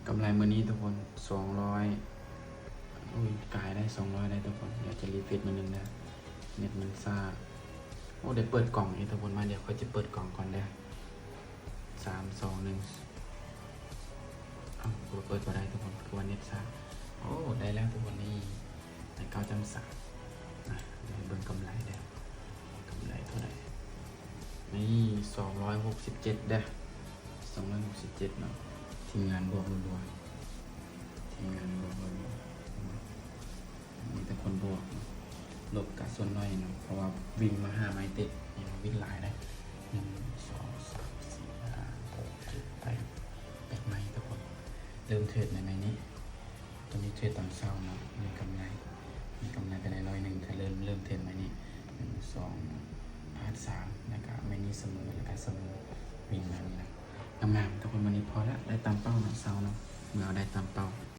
ກຳໄລມື້ນີ້ທຸກຄົນ ສອງຮ້ອຍ ໂອ້ຍ ກາຍໄດ້ສອງຮ້ອຍໄດ້ທຸກຄົນ. ດຽວຈະຣີເຟຣຊມື້ໜຶ່ງເດີ ເນັດມັນຊ້າ. ໂອ້ ໄດ້ເປີດກ່ອງອີກທຸກຄົນ. ມາ ດຽວຂ້ອຍຈະເປີດກ່ອງກ່ອນເດີ ສາມ ສອງ ໜຶ່ງ. ເອົ້າ ເປີດບໍ່ໄດ້ທຸກຄົນ ຄືວ່າເນັດຊ້າ. ໂອ້ ໄດ້ແລ້ວທຸກຄົນ ນີ້ ໄດ້ເກົ້າຈຸດສາມ. ອ່ະ ດຽວເບິ່ງກຳໄລເດີ ກຳໄລເທົ່າໃດ? ນີ້ ສອງຮ້ອຍຫົກສິບເຈັດເດີ ສອງຮ້ອຍຫົກສິບເຈັດເນາະ. ທີມງານບວກລົວໆ ທີມງານບວກລົວໆ ມີແຕ່ຄົນບວກເນາະ ລົບກະສ່ວນໜ້ອຍເນາະ ເພາະວ່າວິນມາຫາໄມ້ຕິດ ນີ້ເນາະ ວິນຫຼາຍເດ້. ໜຶ່ງ ສອງ ສາມ ສີ່ ຫ້າ ຫົກ ເຈັດ ແປດ ແປດໄມ້ທຸກຄົນ. ເລີ່ມເທຣດໃນໄມ້ນີ້ ຕອນນີ້ເທຣດຕອນເຊົ້າເນາະ ມີກຳໄລ ມີກຳໄລໄປໄດ້ຮ້ອຍໜຶ່ງ ຖ້າເລີ່ມ ເລີ່ມເທຣດໄມ້ນີ້. ໜຶ່ງ ສອງ ພາດສາມ ແລ້ວກະໄມ້ນີ້ສະເໝີ ແລ້ວກະສະເໝີ ວິນມານີ້ນະ ງາມໆ ທຸກຄົນ. ມື້ນີ້ພໍລະ ໄດ້ຕາມເປົ້າເນາະ ເຊົ້າເນາະ ເມື່ອເຮົາໄດ້ຕາມເປົ້າ.